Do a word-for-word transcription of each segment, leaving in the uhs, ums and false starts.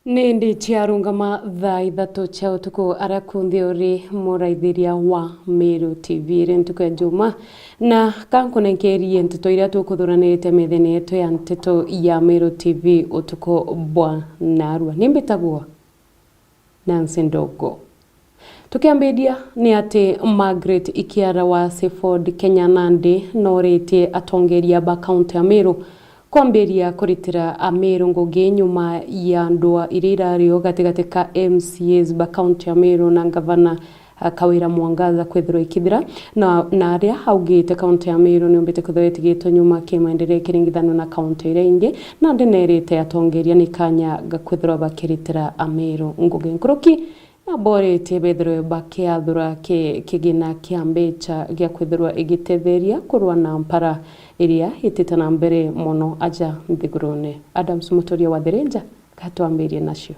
Ni indi ciarungama thaa ithatu cia utuku, aria kunthe uri muraithiria wa Meru T V, iri ntuku ya Juma, na kankunenkerie nteto iria tukuthuranirite methene yetu ya nteto ya Meru T V utuku bwa narua. Ni mbitagwa Nancy Ndogo. Tukiambiria ni ati Margaret Ikiara wa Seafood Kenya Nandi nooritie atongeria ba kaunti ya Meru kwambiria kuritira Ameru ngugi nyuma ya ndua iria irario gatigati ka M C As ba kaunti ya Meru na ngavana, a, Kawira Mwangaza kwithirwa ikithira, na, na aria augite kaunti ya Meru niumbite kwithirwa itigitwe nyuma kimaendeleo ikiringithanua na kaunti iria ingi, na ndinerite atongeria ni kanya ga kwithirwa bakiritira Ameru ngugi. Nkuruki naboretie bethirwe bakiathura ki-, kigina kia mbecha gia kwithirwa igitetheria kurua na mpara iria itite na mbere mono aja nthigurune. Adams Muturia wa Thirinja gatwambirie nacio.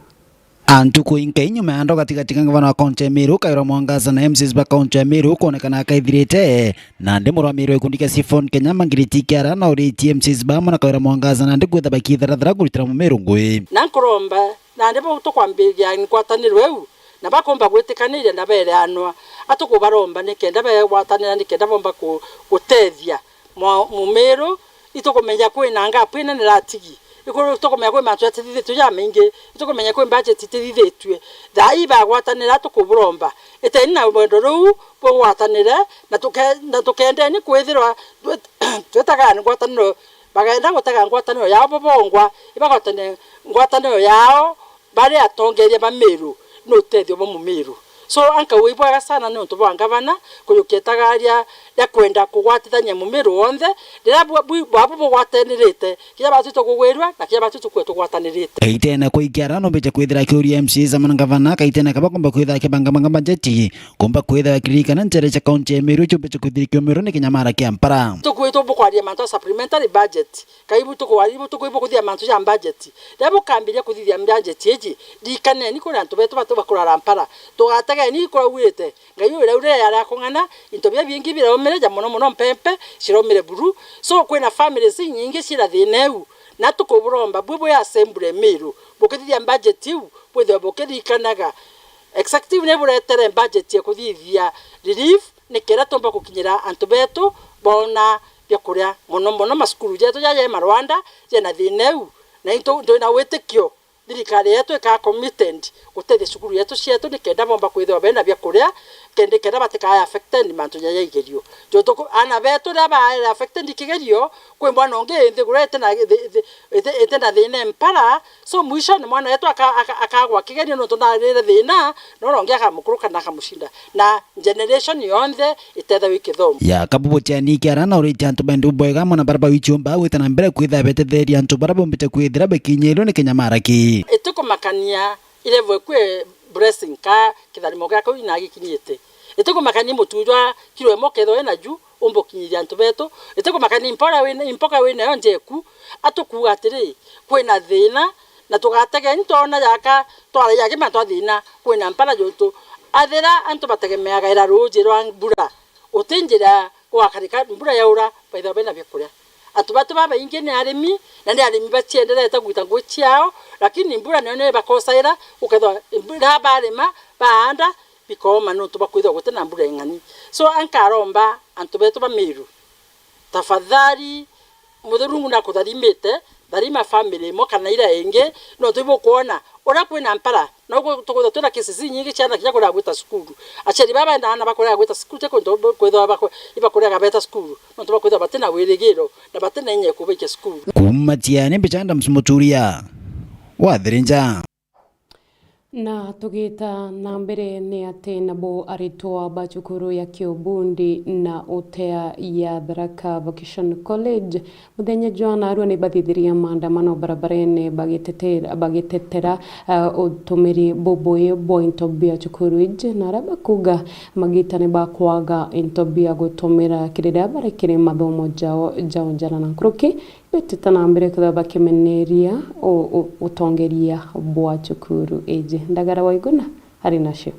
A ntuku inkai nyuma ya ndo gatigati ka ngavana wa kaunti ya Meru, Kawira Mwangaza, na M Cs ba kaunti ya Meru kwonekana akaithirite, Nandi murwa Meru wa gikundi kia Seafood Kenya, Margaret Ikiara, nauritie M Cs bamwe na Kawira Mwangaza Nandi kwitha bakitharathara kuritira Mumeru ngugi. Na nkuromba Nandi bau tukwambiriria ngwataniro iu, na bakumba gwitikaniria na bereanwa, a tukubaromba nikenda begwatanira, nikenda bomba ku-, gutethia mwa-, Mumiru. Itukumenya kwina ngapu inene ratigi, ikuru itukumenya kwi mantu jatithithitue jamaingi, itukumenya kwi budget itithithitue. Thaa ii bagwatanira, tukuburomba, iteni na wendo ruu bugwatanire, na tuke-, na tukendeni kwithirwa twit-, twitaga ngwataniro, bagenda gutega ngwataniro yao bo bongwa, ibagwatane ngwataniro yao bari atongeria ba Meru, ni utethio bwa Mumiru. So, ankauga ibwega sana ni untu bwa ngavana kujukia itagaria ria kwenda kugwatithania Mumiru wonthe, riria bwa-, bwi-, bwabu bugwatanirite, kinya batu tukugwirua, na kinya batu tukue tugwatanirite. Itene kuikia ara numbite kwithira akiuria M Cs amwe na ngavana, kaitene kaba kumba kwithira akibangabanga bajeti, kumba kwithira akiririkana nchere cia kaunti ya Meru ciumbite kwithirikio Meru ni kinyamara kia mpara. Tukwitwo bukwaria mantu a supplementary budget. Kai ibu tuku-, ibu tuku-, ibu kuthithia mantu ja budget. Riria bukambiria kuthithia budget iji, ririkaneni kuri antu betu batu bakurara mpara. Tugategeni kurauirite. Ngai uraurire yari ya kung'ana, into biria bingi biraumire, ja mono mono mpempe, ciraumire buru. So, kwina families inyingi cira thina iu. Na tukuburomba, bwi bwi assembly Miru, bukithithia budget iu, bwithirwe bukiririkanaga. Executive ni buretere budget ya kuthithia relief, nikenda tumba gukinyira antu betu boona biakuria, mono mono macukuru jetu jaja ja Marwanda jena thina iu, na into twina witikio thirikari yetu ikaa committed gutethia cukuru yetu cietu nikenda bomba kwithirwa bena biakuria, kenda, kenda batikaa affected ni mantu jaja igerio. Jontu ku-, aana betu riria baere affected ni kigerio, kwi mwana ungi nthiguru iti na thi-, thi-, iti, iti na thina mpara, so mwisho ni mwana wetu aka-, aka-, akagwa kigerio nontu narire thina, na uria ungi akamukuruka na akamucinda. Na generation yonthe itethagwa ikithomo. Ya kabubu cia niki ara na uriti antu bendu bwega mona bara bawichumba gwita na mbere kwitha betetheria antu bara bombite kwithira bekinyirwe ni kinyamara ki. Itikumakania ilevel kwi blessing ka kitharimo gia kau inagikinyite. Itikumakania mutu jwa kiro imwe kethwa wina ju umbukinyiria antu betu. Itikumakania impoka wina, impoka winayo njeku. Atukuuga atiri, kwina thina, na tugategeni twona jaka twaragia ki mantu a thina, kwina mpara juntu athira antu bategemeaga ira ruuji rwa mbura, guti njira gwakarika mbura yaura, baithagwa bena biakuria. Antu batu babaingi ni arimi, na ni arimi bacienderete gwita ngugi ciao, lakini mbura niyo niyo ibakosaira, gukethwa mbura barima, baanda, bikooma nontu bwa kwithirwa guti na mbura ing'ani. So, ankaromba antu betu ba Miru, tafadhali, Muthe Murungu nakutharimite, tharima family imwe kana iria ingi, nontu ibukwona uria kwina mpara, na ugu tukwithirwa twina cases inyingi, ciana kinya kurega gwita cukuru. Aciari baba benda aana bakurega gwita cukuru, ti kuntu bu-, kwithirwa baku-, ibakurega beta cukuru, nontu bakwithirwa batina wirigiro na batina inya ya kubaikia cukuru. Kuuma Tiani, mbicha Adams Muturia, wa Thirinja. Na tugita na mbere, ni ati nabo aritwa ba cukuru ya Kiobundi na Utea ya Tharaka Vocation College muthenya jwa narua ni bathithirie maandamano barabarene bagitetera, bagitetera, eh, utumiri bubui bwa into bia cukuru iji, na aria bakuga magita ni bakwaga into bia gutumira kiriria barekire mathomo jao jao njara na nkuruki. Betite na mbere kwithirwa bakimeneria u-, u-, utongeria bwa cukuru iji. Ndagara Waiguna ari nacio.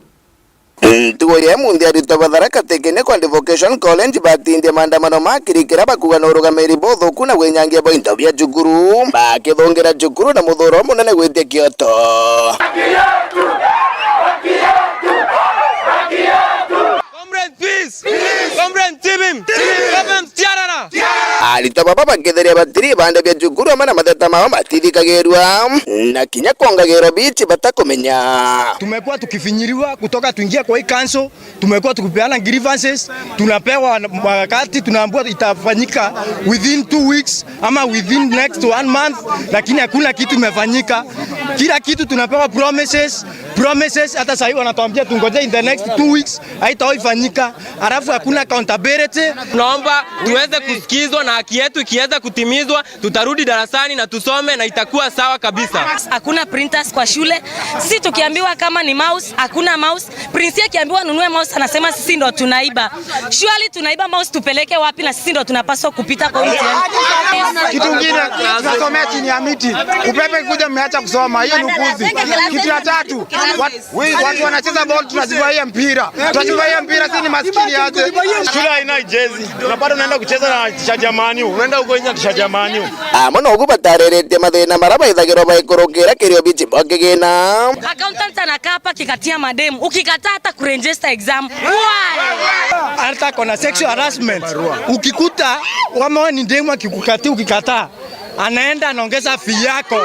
Ntugo ya munthi, aritwa ba Tharaka Technical and Vocation College batindie maandamano makirikira bakuga na urugamiri buthuku na gwinyangia bwa into bia cukuru, bakithungira cukuru na muthuro munene gwitia kioto. Comrade Peace! Comrade Tibim! Comrade Tiarara! Aritwa baba bakitheria batiri ibanda bia cukuru amwe na matheta mao matithikagirua, na kinya kwongagirwa bichi batakumenya. Tumekuwa tukifinyiliwa kutoka tuingie kwa hii council, tumekuwa tukipeana grievances, tunapewa wakati, tunaambiwa itafanyika within two weeks ama within next one month, lakini hakuna kitu imefanyika. Kila kitu tunapewa promises, promises, hata sahii wanatuambia tungoje in the next two weeks, haitawahi fanyika, alafu hakuna accountability. Tunaomba tuweze kusikizwa na haki yetu ikiweza kutimizwa, tutarudi darasani na tusome na itakuwa sawa kabisa. Hakuna printers kwa shule. Sisi tukiambiwa kama ni mouse, hakuna mouse. Prince akiambiwa nunue mouse, anasema sisi ndo tunaiba. Surely tunaiba mouse tupeleke wapi na sisi ndo tunapaswa kupita kwa hii mtihani? Kitu kingine, tunasomea chini ya miti. Upepo ikikuja, mmeacha kusoma. Hiyo ni upuzi. Kitu ya tatu, wat-, watu wanacheza ball, tunazibua hiyo mpira. Tunazibua hiyo mpira, si ni maskini aje? Shule haina jezi. Unapata unaenda kucheza na t-shirt ya Man U. Unaenda huko nje na t-shirt ya Man U. Amwe nobu batariritie mathina maria baithagirwa baikurukira kirio bichi bwa kigina. Accountant anakaa hapa akikatia mademu. Ukikataa hata kuregister exam. Why? Hata kona sexual harassment. Ukikuta wama ni demu akikukatia, ukikataa, anaenda anaongeza fee yako.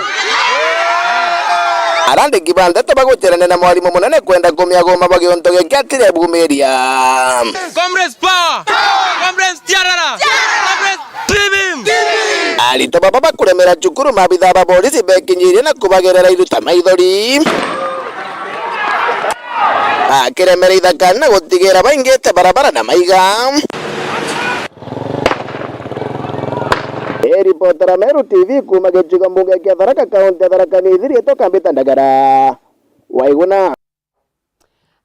Arandiki ba ndeto bagucerania na mwarimu munene kwenda kumiaguma ba giuntu giki atire bumiria. Comrades power! Comrades tiarara! Comrades tibim! Aritwa baba bakuremera cukuru, maabithaa ba borisi bekinyirie na kubagerera iruta maithori. Akiremera ithakani na gutigira baingite barabara na maiga. Ni ripotera Meru T V kuuma gicigo mbunge kia Tharaka, kaunti ya Tharaka Nithi, riitwa Kambita Ndagara. Waiguna.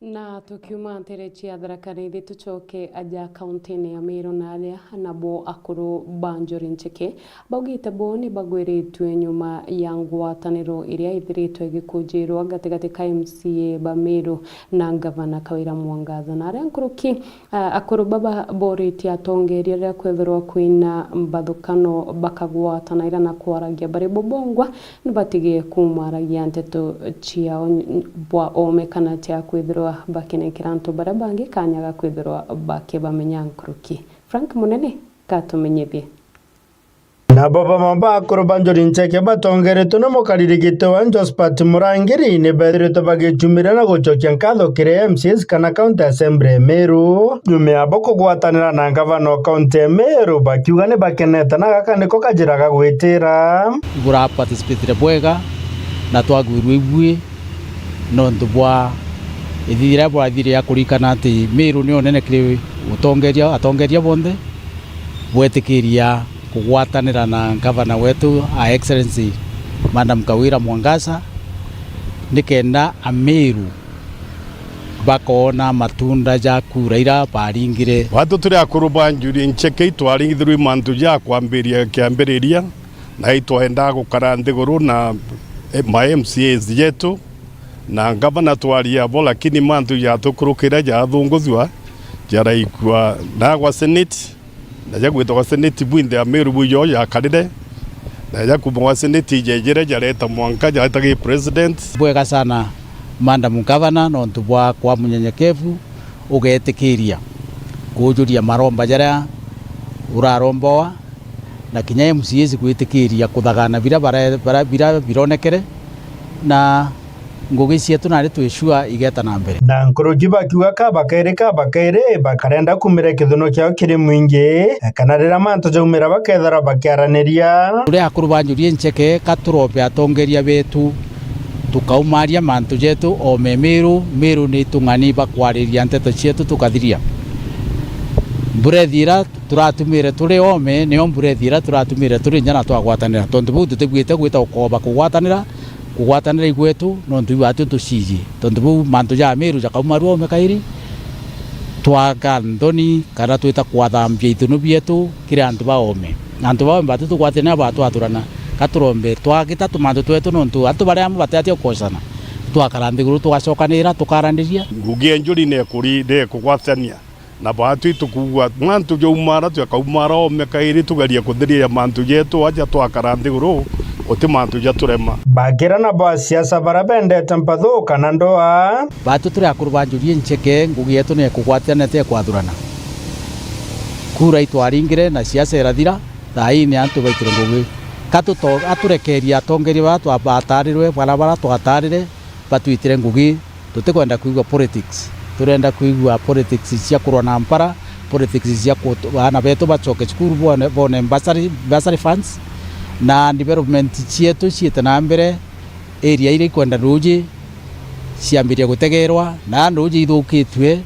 Na tukiuma ntere cia Tharaka Nithi, tucoke aja kauntine ya Meru, na aria nabo akuru ba Njuri Ncheke baugite bo ni bagwiritue nyuma ya ngwataniro iria ithiritwe igikujirwa gatigati ka M C A ba Meru na ngavana Kawira Mwangaza. Na aria nkuruki, a-, akuru baba boritie atongeria riria kwithirwa kwina mbathukano bakagwatanaira na kwaragia bari bo bongwa, nibatigie kumaragia nteto ciao n-, bwa oome kana cia kwithirwa bakinenkera antu baria bangi kanya ga kwithirwa bakibamenya nkuruki. Frank Munene gatumenyithie. Nabo bamwe ba akuru ba Njuri Ncheke batongeretwe ni mukariri giti wa Josphat Murangiri, ni bethiritwe bagicumiria na gucokia nkatho kiri M C As kana County Assembly ya Meru, nyuma yabo kugwatanira na ngavana o kaunti ya Meru, bakiuga ni bakenete na gaka niko kajira ga gwitira. Ibura participatire bwega na twagwirue ibui nontu bwa ithithia riria bwathire ya kurikana ati Meru ni unene kiri utongeria, atongeria bonthe bwetikiria kugwatanira na ngavana wetu, Her Excellency Madam Kawira Mwangaza, nikenda Ameru bakoona matunda ja kura ira baringire. Watu turi akuru ba Njuri Ncheke, itwaringithirwe mantu ja kwambiria kiambiriria, na itwendaa gukara nthiguru na, eh, ma M C As jetu na ngavana twaria bo, lakini mantu jatukurukira jathunguthua jaraikua na gwa Senate. Na jagwitwa gwa Senate bwinthe ya Meru bwijo jakarire, na jakuuma gwa Senate ijejire jareta mwanka jareta gi president. Bwega sana, Madam Governor, nontu bwa kwa munyenyekevu ugetikiria kuujuria maromba jaria uraromboa, na kinya M C As gwitikiria kuthagana bira bara-, bara-, bira bironekere, na ngugi cietu nari twi sure igeta na mbere. Na nkuruki bakiuga kabakairi kabakairi bakarenda kumira kithuno kiao kiri mwingi, kana riria mantu jaumira bakethirwa bakiaraniria. Turi akuru ba Njuri Ncheke, ka turombe atongeria betu tukaumaria mantu jetu o me Meru. Meru ni itung'ani bakwariria nteto cietu tukathiria. Mbura ithira turatumire turi ome, nio mbura ithira turatumire turi nja na twagwatanira. Tontu buu tutibwite gwita ukoba kugwatanira, kugwatanira igwetu, nontu ibatwi tuciji. Tontu buu mantu ja Meru jakauma ruome kairi, twaga nthoni kana twita kwathambia ithunu bietu kiri antu ba ome. Antu ba ome bati tugwatanira batwaturana, ka turombe twagita tumantu twetu, nontu antu baria amwe batiatia gukocana. Twakara nthiguru tugacokanira tukaraniria. Ngugi ya njuri nekuri-, nekugwatania na baatwi tukuugua mantu jaumara, twekaumara ome kairi tugerie kuthiriria mantu jetu aja twakara nthiguru, guti mantu jaturema. Bakira nabo asiasa bara bendete mpathuka na ndoa. Baatwi turi akuru ba njuri incheke, ngugi yetu ni ya kugwatania, ti ya kwathurana. Kura itwaringire na siasa irathira, thaa ii ni antu baitire ngugi. Ka tuto-, aturekerie atongeria bara twa-, batarirwe, bara bara twatarire, batwitire ngugi. Tutikwenda kwigua politics. Turenda kwigua politics cia kurwa na mpara, politics cia ku-, aana betu bacoke cukuru bone, bone bursary, bursary funds, na development cietu ciite na mbere. Area iria ikwenda nduuji ciambirie gutegeerwa, na nduuji ithukitue,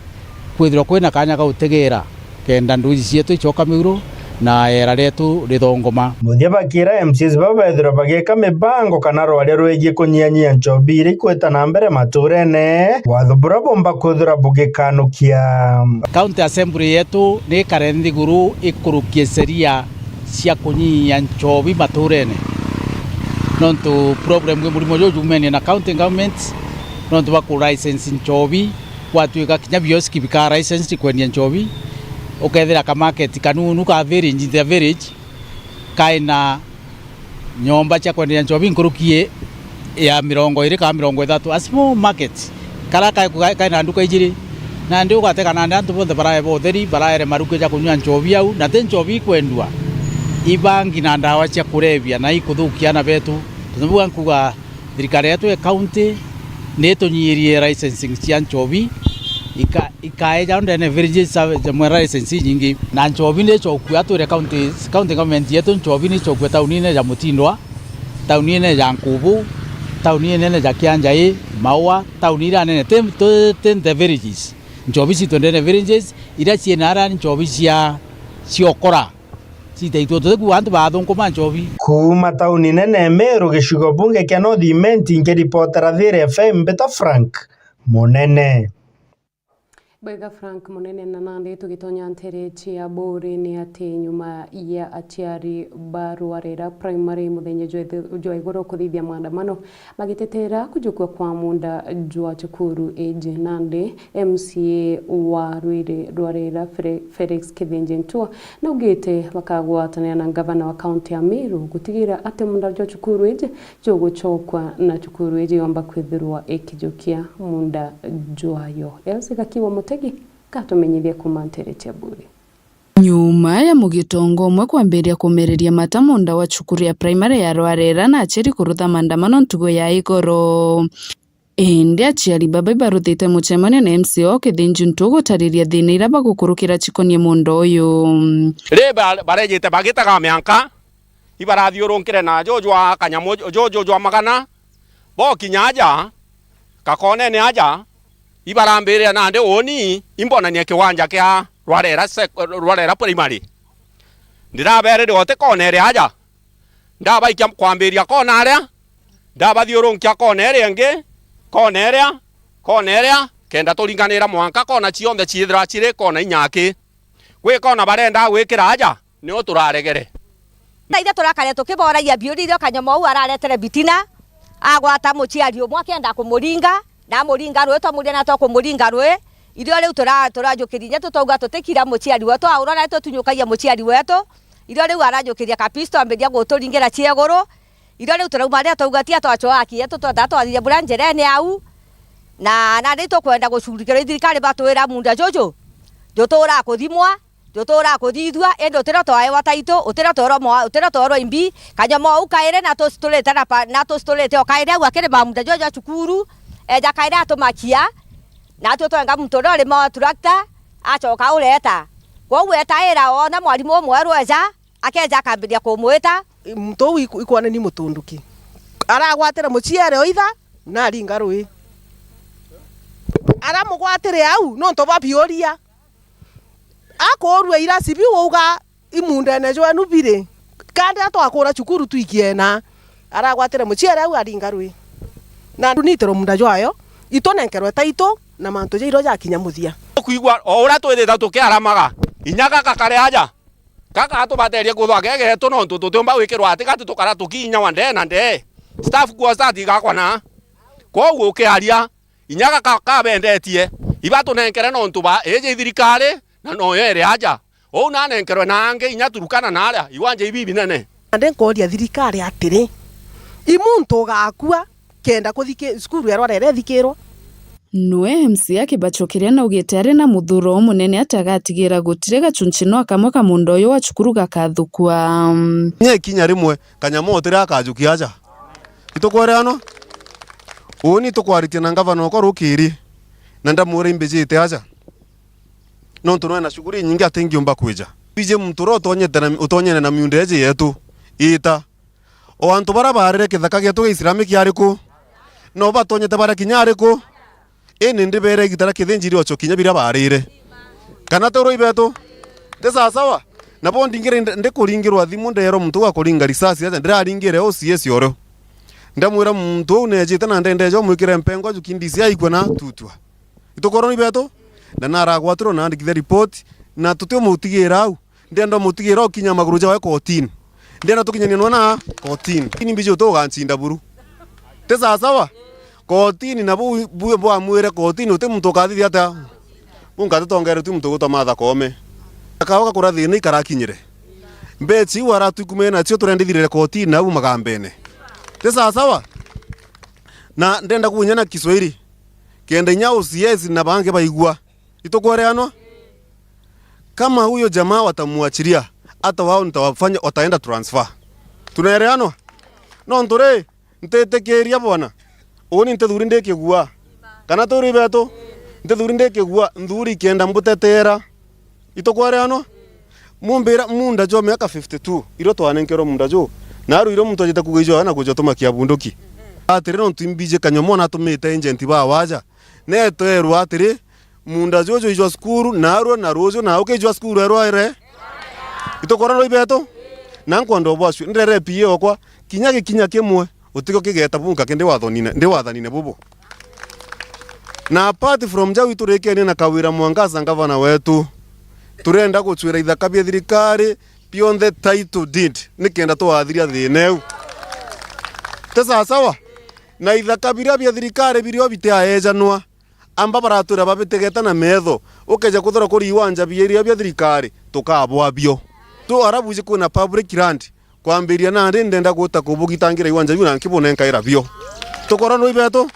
kwithirwa kwina kaanya ga gutegeera kenda nduuji cietu icoka miuro na eera rietu rithongoma. Muthia bakira M C As baba bethirwa bagiika mibango kana rwaria rwegie kunyianyia nchobi iria ikwita na mbere matuurene, watho bura bumba kwithirwa bugikanukia. County Assembly yetu ni ikare nthiguru ikurukie sheria cia kunyinyia nchobi matuurene. Nontu problem ya murimo juju jumenie na county government, nontu bwa ku license nchobi, gwatuika kinya bioski bikaa licensed kwendia nchobi, ukethira ka market kanunu ka village, in the village, kaina nyomba cia kwenderia nchobi nkuruki ya mirongo iri kana mirongo ithatu, a small market, karia ka-, ka-, kaina nduka ijiri. Nandi ugatega nandi antu bonthe baraeba utheri, baraere maruki ja kunyua nchobi au, na ti nchobi ikwendua, ibangi na ndawa cia kurebia na ikuthukia aana betu. Tontu bau nkuga, thirikari yetu ya county ni itunyirie licensing cia nchobi, ika-, ikaeja ndene villages sa-, jamwe license inyingi. Na nchobi ni icokua, atwire county, county government yetu, nchobi ni icokua taunine ja Mutindwa, taunine ja Nkubu, tauni inene ja Kianjai, Maua, tauni iria nene, ti, ti, ti the villages. Nchobi ciitwe ndene villages, iria ciina aria ni nchobi cia, cia ukora. Citaitwe, tutikuuga antu bathunkuma nchobi. Kuuma tauni nene Meru, gicigo bunge kia North Imenti, nkiripotera Thiiri F M, mbita Frank Munene. Bwega Frank Munene, na nandi tugitonya ntere cia Buuri ni ati nyuma ya aciari ba Rwarera Primary muthenya jwa ithe-, jwa iguru kuthithia maandamano, magitetera kujukua kwa munda jwa cukuru iji. Nandi M C A wa Rwiri Rwarera, Fere-, Felix Kithinji Ntua, naugite bakagwatanira na ngavana wa kaunti ya Meru gutigira ati munda jwa cukuru iji jugucokwa na cukuru iji yomba kwithirwa ikijukia munda jwayo. Elsie Gakiwa Mutegi gatumenyithie kuuma ntere cia Buuri. Nyuma ya mugitongo umwe kwambiria kumereria mata munda wa cukuru ya primary ya Rwarera na aciari kurutha maandamano ntugo ya igoro. Indi aciari baba ibaruthite mucemanio na M C A o Kithinji Ntua gutariria thina iria bagukurukira cikonie munda uyu. Ri ba-, barejite bagitaga mianka, ibarathiurunkire na juju jwa kanyamu, juju jwa magana, bokinya aja, gakonene aja, ibarambirira nandi uuni imbonanie kiwanja kia Rwarera sec-, Rwarera Primary. Ndiraberire uti kona iria aja, ndabaikia kwambiria kona aria, ndabathiurunkia kona iria ingi, kona iria, kona iria, kenda turinganira mwanka kona cionthe ciithira ciri kona inyaki. Gwi kona barenda gwikira aja, nio turaregere. Na ithe turakare tukiboragia biuri irio kanyama uu araretere bitina, agwata muciari umwe akienda kumuringa, na amuringa rui, twamuria na twakumuringa rui. Irio riu tura-, turajukiria inya tutauga tutikira muciari wetu, aurora tutunyukagia muciari wetu. Irio riu arajukiria kapisto ambiria guturingira cieguru. Irio riu turauma riria twauga tia twacoa aki yetu twenda twathithia bura njerene au. Na nandi tukwenda gucurikirwa i thirikari batwira munda juju jutura kuthimwa, jutura kuthithua, indi utira twaewa taitu, utira twerwa mwa-, utira twerwa imbi, kanyama uu kairi na tuciturite na pa-, na tuciturite o kairi au akiri ba munda juju jwa cukuru, eja kairi atumakia, natwe twenga muntu uria urima wa turakta, acoka ureta. Kwou etaira oona mwarimu umweru eja, akeja akambiria kumwita. Muntu uu iku-, ikwona ni mutunduki. Aragwatire muciere o itha, na aringa rui. Aramugwatire au, nontu bwa biuria. Akurua irasi biu auga, "I mundene jwenu biri, kandi atwakura cukuru twikie na." Aragwatire muciere au aringa rui. Na ndunitirwe munda jwayo, itunenkerwe taitu na mantu jairo jakinya muthia. Kwigua o uria twithitwe tukiaramaga, inya gaka kari aja, gaka atubaterie kuthwa gegetu, nontu tutiumba gwikirwa atigati tukara tukiinyawa ndee na ndee. Staff quarters atigakwa na. Kwou ukiaria, inya gaka kabendetie, ibatunenkere nontu ba iji thirikari, na noyo iri aja. Uu nanenkerwe na angi inya Turukana na aria iwanja ibi binene. Nandi nkooria thirikari atiri, i muntu ugakua kenda kuthiki-, cukuru erwa rere ithikirwa? Noe M C A akibacokeria naugite ari na muthuro umunene ati agatigira gutiri gachunchi no kamwe ka munda uyu wa cukuru gakathukua. Nye kinya rimwe kanyama utiri akajukia aja. Itukwereanwa? Uuni tukwaritie na ngavana okwa rukiri, na ndamwira imbijite aja. Nontu nwena shughuli inyingi atingiumba kwija. Wije muntu uria utonyete na, utonyene na miunda iji yetu, ita. O antu baria baarire kithaka gietu gia Islamic ariku? No batonyete baria kinya ariku? Indi ndibere igita ria kithinjiri ocho kinya biria baarire. Kana ti urui betu? Ti sawasawa? Nabo ndingire ndi-, ndikuringirwa thimu ndeerwa muntu wa kuringa risasi aja ndiraringire O C S orio. Ndamwira muntu uu neejite na ndendeja umwikire mpengo ajuki ndisi aikwe na tutwa. Itukoroni betu? Na naragwatirwe na andikithia report, na tutiumutigira au. Ndienda umutigira ukinya maguru jawe kotini. Ndienda tukinyania nwe na kotini. Ini mbiji uti ugancinda buru. Ti sawasawa? Kotini na bu, bu, bwamwire kotini uti muntu ukathithia atia? Bu nkatitongeere tu muntu ugwitwa Martha Koome. Akaoka kuria thina ikarakinyire. Mbechi iu aratwikumire nacio turendithirire kotini na au magambene. Ti sawasawa? Na ndenda kunya na Kiswahili. Kenda inya O C S na bangi baigua. Itukwereanwa? Kama huyo jamaa watamwachilia, hata wao nitawafanya, wataenda transfer. Tunaereanwa? Nontu ri, ntitikiria bwana. Uuni ntithuri ndi kigua. Kana turi betu? Ntithuri ndi kigua, nthuri kenda mbuteteera. Itukwereanwa? Mumbira munda jwa miaka fifty two, irio twanenkerwe munda ju, naru irio muntu ajite kuuga ijo na kujwa tumakia bunduki. Atiri nontu imbiji kanyomona atumite agent ba waja, netwerwa atiri, munda juju ijwa cukuru, narua na ruju na ukijwa cukuru erwa ere. Itukorwa roi betu? Na nkwenda ubwacue, ndere P A okwa, kinya gikinya kimwe, utikio kigeta bunka kindi wathanine, ndi wathanine bubu. Na apart from jau, iturikenie na Kawira Mwangaza, ngavana wetu, turenda gucwira ithaka bia thirikari bionthe title deed, nikenda twathiria thina iu. Ti sawasawa? Na ithaka biria bia thirikari birio bitiaejanwa, amba baratwira babitegeta na metho, ukeja kuthora kuri iwanja biria bia thirikari, tukabwa bio. Tu arabu iji kwina public land, kwambiria nandi ndenda guta kubugitangira iwanja biu na nkibunenkaira bio. Tukorwa nui betu?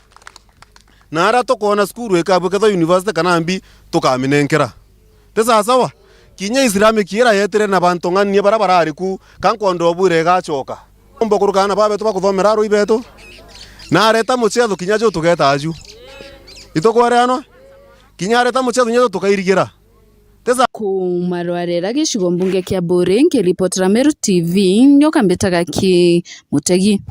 Na aria tukoona cukuru ikabua kethwa university kana mbi, tukaminenkera. Ti sawasawa? Kinya Islamic ira yetire na bantu ng'ania baria barari ku, ka nkwenda ubwire igacoka. Umba kurukana na babetu bakuthomera arui betu. Na areta mucetho kinya ju tugeta aju. Itukwereanwa? Kinya areta mucetho kinya ju tukairigira. Ti sa- Kuuma Rwarera gicigo mbunge kia Buuri, nkiripotera Meru T V, nyoka mbitaga ki Mutegi.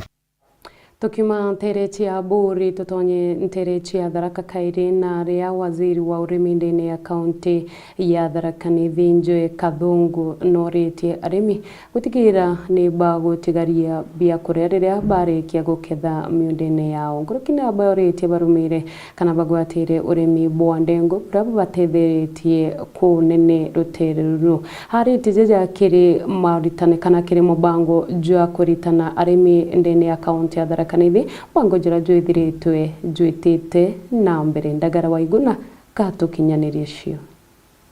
Tukiuma ntere cia Buuri, tutonye ntere cia Tharaka kairi, na aria waziri wa urimi ndene ya kaunti ya Tharaka Nithi, Njui Kathungu, noritie arimi gutigira ni bagutigaria biakuria riria barikia guketha miundene yao. Nkuruki ni aboritie barumire kana bagwatire urimi bwa ndengu, buria bubatetheretie kunene rutere ruru. Aritie jaja kiri maritane kana kiri mubango jwa kuritana arimi ndene ya kaunti ya Tharaka Nithi, mubango juria jwithiritwe jwitite na mbere. Ndagara wa Iguna gatukinyanirie cio.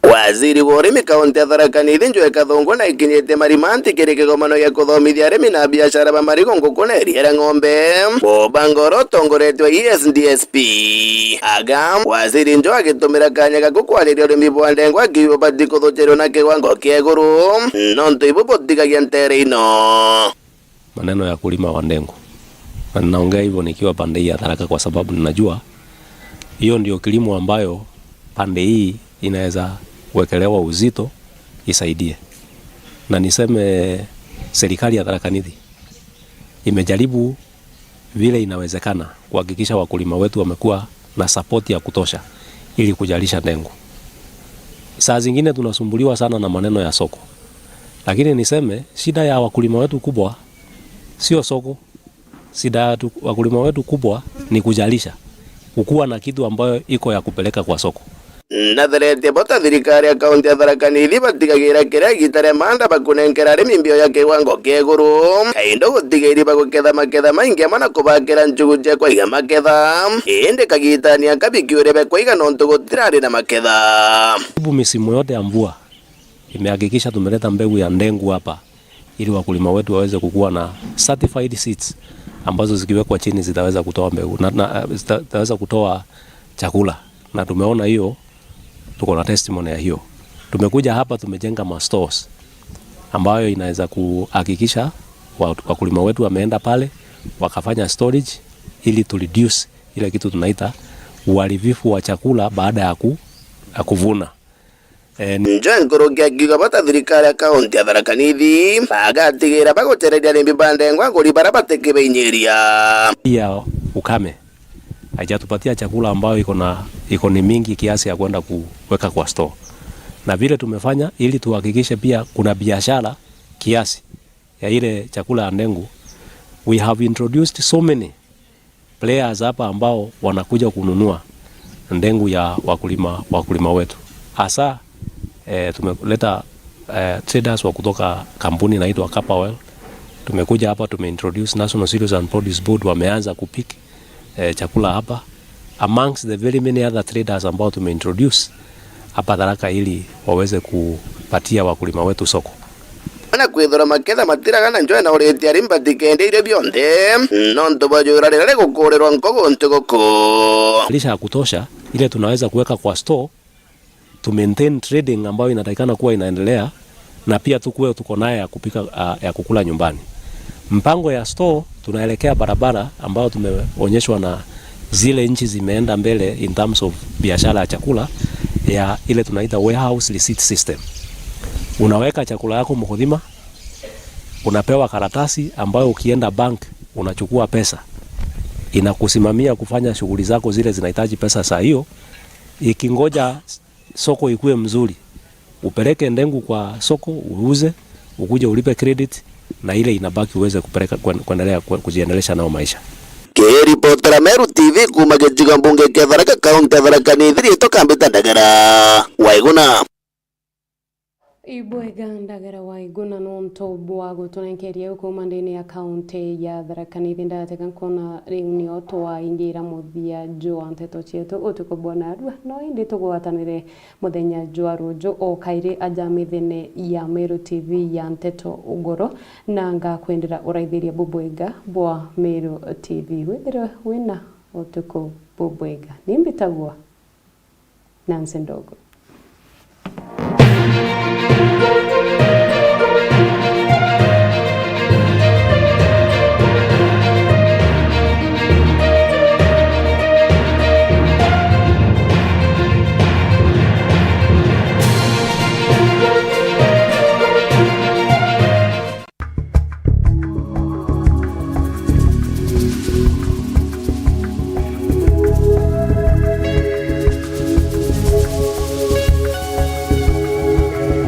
Waziri wa urimi kaunti ya Tharaka Nithi, Njui Kathungu, naikinyite Marimanti kiri kigomano gia kuthomithia arimi na biashara ba marigo, nguku na iria ria ng'ombe. Mubango uria utongoretwe i S D S P. Aga, waziri Njui agitumira kanya gaku kwariria urimi bwa ndengwa akiuga ubati kuthuchirwa na kiwango kia iguru, nontu ibu butigagia ntere ino. Maneno ya kulima wa ndengu. Na ninaongea hivyo nikiwa pande hii ya Tharaka kwa sababu ninajua hiyo ndio kilimo ambayo pande hii inaweza kuwekelewa uzito isaidie. Na niseme serikali ya Tharaka Nithi imejaribu vile inawezekana kuhakikisha wakulima wetu wamekuwa na support ya kutosha ili kujalisha ndengu. Saa zingine tunasumbuliwa sana na maneno ya soko. Lakini niseme, shida ya wakulima wetu kubwa sio soko. Shida ya tu-, wakulima wetu kubwa ni kujalisha, kukuwa na kitu ambayo iko ya kupeleka kwa soko. Natheretie bo ta thirikari ya kaunti ya Tharaka Nithi batigagira kiria igita ria maanda bakunenkera arimi mbio ya kiwango kia iguru. Kaindo gutigairi baguketha maketha maingi amwe na kubakira nchugu cia kwaiga maketha. Indi kagitani aka bikiuria bia kwaiga nontu gutirari na maketha. Karibu misimu yote ya mvua imehakikisha tumeleta mbegu ya ndengu hapa ili wakulima wetu waweze kukuwa na certified seeds ambazo zikiwekwa chini zitaweza kutoa mbegu na, na, zita-, zitaweza kutoa chakula, na tumeona hiyo, tuko na testimony ya hiyo. Tumekuja hapa, tumejenga ma stores ambayo inaweza kuhakikisha wa-, wakulima wetu wameenda pale wakafanya storage ili tu reduce ile kitu tunaita uharibifu wa chakula baada ya ku-, ya kuvuna. Eh, ni- Njoe nkuruki akiuga bata thirikari ya kaunti ya Tharaka Nithi bagatigira bagutereria arimi ba ndengwa nguri baria batikibinyiria. Pia ukame haijatupatia chakula ambayo iko na, iko ni mingi kiasi ya kwenda kuweka kwa store. Na vile tumefanya ili tuhakikishe pia kuna biashara kiasi ya ile chakula ya ndengu, we have introduced so many players hapa ambao wanakuja kununua ndengu ya wakulima, wakulima wetu. Hasa, eh, tumeleta, eh, traders wa kutoka kampuni inaitwa Capawell. Tumekuja hapa, tumeintroduce. National Cereals and Produce Board wameanza kupick, eh, chakula hapa amongst the very many other traders ambao tumeintroduce hapa Tharaka ili waweze kupatia wakulima wetu soko. Na kwithirwa maketha matiraga na njoe na uritie arimi batikende irio bionthe, nontu bwa jura riria rigukurirwa nkogo ntuguku. Lisha ya kutosha ile tunaweza kuweka kwa store to maintain trading ambayo inatakikana kuwa inaendelea, na pia tukuwe tuko naye ya kupika, ah, ya kukula nyumbani. Mpango ya store, tunaelekea barabara ambayo tumeonyeshwa na zile nchi zimeenda mbele in terms of biashara ya chakula, ya ile tunaita warehouse receipt system. Unaweka chakula yako Muguthima, unapewa karatasi ambayo ukienda bank unachukua pesa, inakusimamia kufanya shughuli zako zile zinahitaji pesa saa hiyo, ikingoja soko ikue mzuri, upeleke ndengu kwa soko, uuze, ukuje ulipe credit, na ile inabaki uweze kupeleka kuen-, kuendelea kue-, kujiendelesha nayo maisha. Kiripotera Meru T V kuuma gicigo mbunge kia Tharaka, kaunti ya Tharaka Nithi, riitwa Kambita Ndagara Waiguna. Ibwega Ndagara Waiguna nontu bwa gutunenkeria ukuma ndene ya kaunti ya Tharaka Nithi. Ndatega nkona riu nio twaingira muthia jwa nteto cietu utuku bwa narua, no indi tugwatanire muthenya jwa ruju o kairi aja mithene ya Meru T V ya nteto ugoro, na ngakwendera uraithiria bubwega bwa Meru T V. Withirwe wina utuku bubwega. Ni mbitagwa Nancy Ndogo.